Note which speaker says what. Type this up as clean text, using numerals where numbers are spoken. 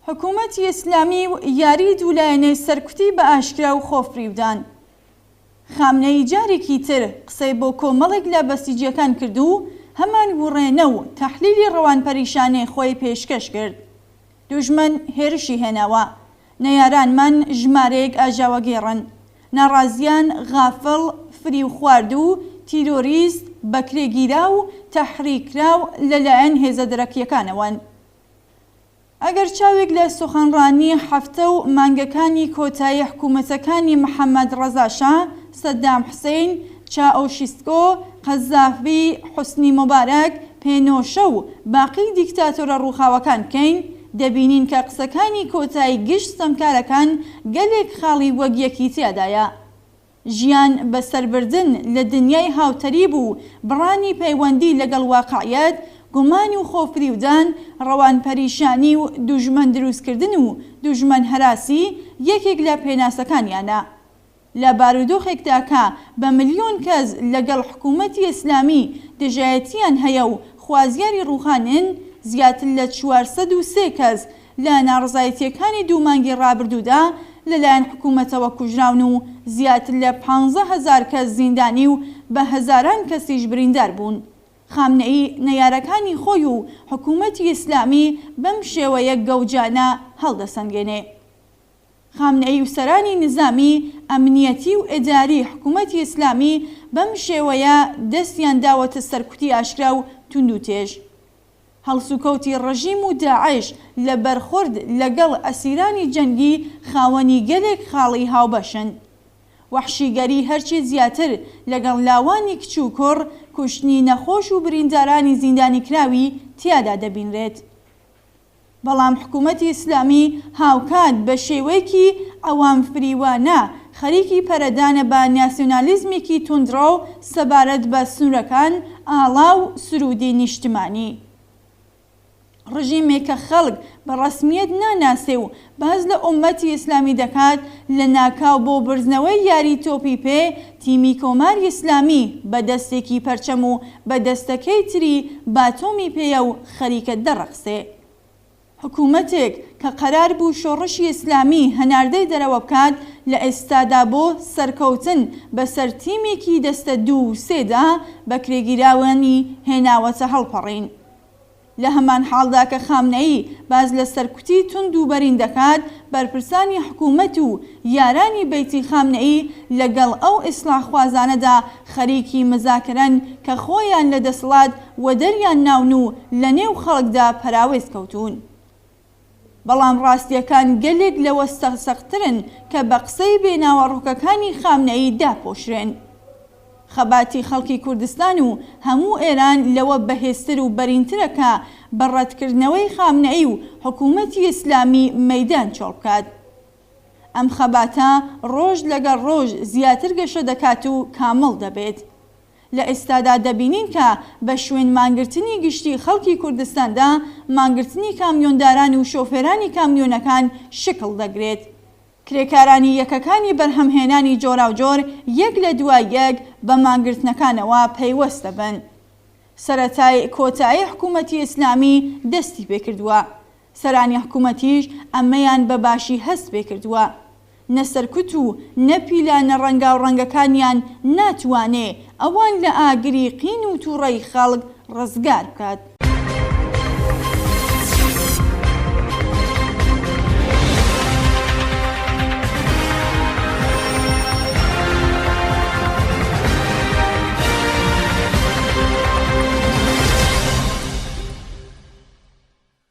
Speaker 1: حکوومەتی ئیسلامی و یاری دوولایەنەی سەرکوتی بە ئاشکرا و خۆفریودان. خامنەیی جارێکی تر قسەی بۆ کۆمەڵێک لە بەسیجیەکان کرد و هەمان وڕێنە و تەحلیلی ڕەوانپەریشانەی خۆی پێشکەش کرد. دوژمن هێرشی هێناوە. نەیارانمان ژمارەیەک ئاژاوەگێڕن. ناڕازیان غافڵ، فریوخواردوو، تیرۆریست، بەکرێگیراو و تەحریککراو لە لایەن هێزە دەرەکییەکانەوەن. ئەگەر چاوێک لە سوخەنڕانی هەفتە و مانگەکانی کۆتایی حکوومەتەکانی محەمەد ڕەزا شا، سەدام حسین، چائۆشیسکۆ، قەزافی، حوسنی موبارەک، پێنۆشە و باقی دیکتاتۆرە ڕووخاوەکان بکەین، دەبینین کە قسەکانی کۆتایی گشت ستەمکارەکان گەلێک خاڵی وەک یەکی تیادایە. ژیان بەسەربردن لە دنیای هاوتەریب و بڕانی پەیوەندی لەگەڵ واقعیەت، گومان و خۆفریودان، ڕەوانپەریشانی و دوژمن دروستکردن و دوژمن هەراسی یەکێک لە پێناسەکانیانە. لە بارودۆخێکدا کە بە ملیۆن کەس لەگەڵ حکوومەتی ئیسلامی دژایەتییان هەیە و خوازیاری ڕووخانن، زیاتر لە 403 کەس لە ناڕەزایەتییەکانی دوو مانگی ڕابردوودا لەلایەن حکوومەتەوە کوژراون و زیاتر لە 15,000 کەس زیندانی و بە هەزاران کەسیش بریندار بوون. خامنەیی نەیارەکانی خۆی و حکوومەتی ئیسلامی بەم شێوەیە گەوجانە هەڵدەسەنگێنێ. خامنەیی و سەرانی نیزامی، ئەمنیەتی و ئیداری حکوومەتی ئیسلامی بەم شێوەیە دەستیان داوەتە سەرکوتی ئاشکرا و توندوتێژ. هەڵسوکەوتی ڕژیم و داعش لە بەرخورد لەگەڵ ئەسیرانی جەنگی خاوەنی گەلێک خاڵی هاوبەشن. وەحشیگەری هەرچی زیاتر لەگەڵ لاوانی کچ و کوڕ، کوشتنی نەخۆش و بریندارانی زیندانیکراوی تیادا دەبینرێت. بەڵام حکوومەتی ئیسلامی هاوکات بە شێوەیەکی عەوامفریوانە خەریکی پەرەدانە بە ناسیۆنالیزمێکی توندڕەو سەبارەت بە سنوورەکان، ئاڵا و سروودی نیشتمانی. ڕژیمێک کە خەڵک بە ڕەسمییەت ناناسێ و باس لە ئوممەتی ئیسلامی دەکات، لە ناکاو بۆ بردنەوەی یاری تۆپی پێ تیمی کۆماری ئیسلامی بە دەستێکی پەرچەم و بە دەستەکەی تری باتۆمی پێیە و خەریکە دەڕەقسێ. حکوومەتێک کە قەرار بوو شۆڕشی ئیسلامی هەناردەی دەرەوە بکات، لە ئێستادا بۆ سەرکەوتن بە سەر تیمێکی دەستە دوو و سێدا بەکرێگیراوانی هێناوەتە هەڵپەڕین. لە هەمان حاڵدا کە خامنەیی باس لە سەرکوتی توند و بەرین دەکات، بەرپرسانی حکوومەت و یارانی بەیتی خامنەیی لە گەڵ ئەو ئیسڵاحخوازانەدا خەریکی مزاکرەن کە خۆیان لە دەسڵات وەدەریان ناون و لە نێو خەڵکدا پەراوێز کەوتوون. بەڵام ڕاستییەکان گەلێک لەوە سەختترن کە بە قسەی بێ ناوەڕۆکەکانی خامنەیی داپۆشرێن. خەباتی خەڵکی کوردستان و هەموو ئێران لەوە بەهێزتر و بەرینترە کە بە ڕەتکردنەوەی خامنەیی و حکوومەتی ئیسلامی مەیدان چۆڵ بکات. ئەم خەباتە ڕۆژ لەگەڵ ڕۆژ زیاتر گەشە دەکات و کامڵ دەبێت. لە ئێستادا دەبینین کە بە شوێن مانگرتنی گشتی خەڵکی کوردستاندا، مانگرتنی کامیۆنداران و شۆفێرانی کامیۆنەکان شکڵ دەگرێت. کرێکارانی یەکەکانی بەرهەمهێنانی جۆراوجۆر یەک لە دوای یەک بە مانگرتنەکانەوە پەیوەست دەبن. سەرەتای کۆتایی حکوومەتی ئیسلامی دەستی پێکردووە. سەرانی حکومەتیش ئەمەیان بە باشی هەست پێکردووە. نە سەرکوت و نە پیلانە ڕەنگاوڕەنگەکانیان ناتوانێ ئەوان لە ئاگری قین و توڕەی خەڵک ڕزگار بکات.